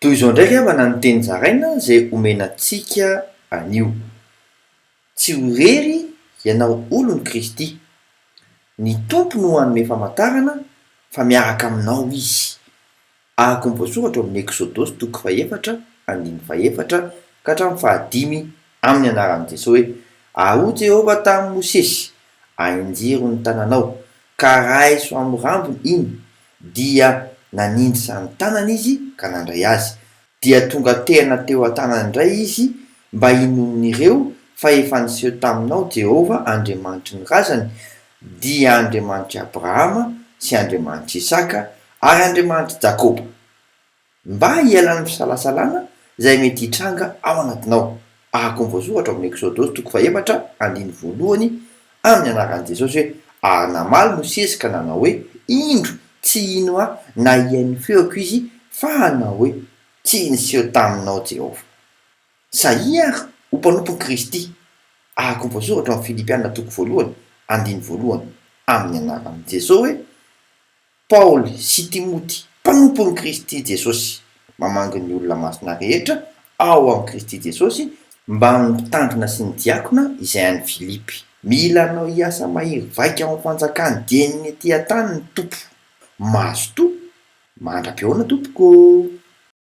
Toy izao indray ry havana ny teny zaraina izay omena antsika anio. Tsy ho irery ianao olon'i Kristy. Ny Tompo no hanome famantarana fa miaraka aminao Izy. Araka ny voasoratra ao amin'ny Eksodosy toko fahefatra andininy fahefatra ka hatramin'ny fahadimy amin'ny anaran'i Jesoa hoe, Ary hoy Jehovah tamin'i Mosesy, Ahinjiro ny tananao, ka raiso amin'ny rambony iny, dia nanindritra ny tanany izy ka nandray azy. Dia tonga tehina teo an-tanany indray izy mba hinoan'ireo fa efa niseho taminao Jehovah Andriamanitry ny razany, dia Andriamanitr'i Abrahama sy Andriamanitr'i Isaka ary Andriamanitr'i Jakoba. Mba hialan'ny fisalasalana izay mety hitranga ao anatinao, araka ny voasoratra ao amin'ny Eksodosy toko fahefatra andininy voalohany amin'ny anaran'i Jesosy hoe, Ary namaly Mosesy ka nanao hoe, Indro, tsy hino ahy na hihaino ny feoko izy, fa hanao hoe, Tsy niseho taminao Jehovah. Sahia àry ho mpanompon'i Kristy, araka ny voasoratra ao amin'ny Filipiana toko voalohany andininy voalohany amin'ny anaran'i Jesosy hoe, Paoly sy Timoty, mpanompon'i Kristy Jesosy, mamangy ny olona masina rehetra ao amin'i Kristy Jesosy, mbamin'ny mpitandrina sy ny diakona izay any Filipy. Mila anao hiasa mahery vaika ao amin'ny fanjakany dieny ety an-tany ny Tompo. Mazotoa mandra-pihaona tompoko ô!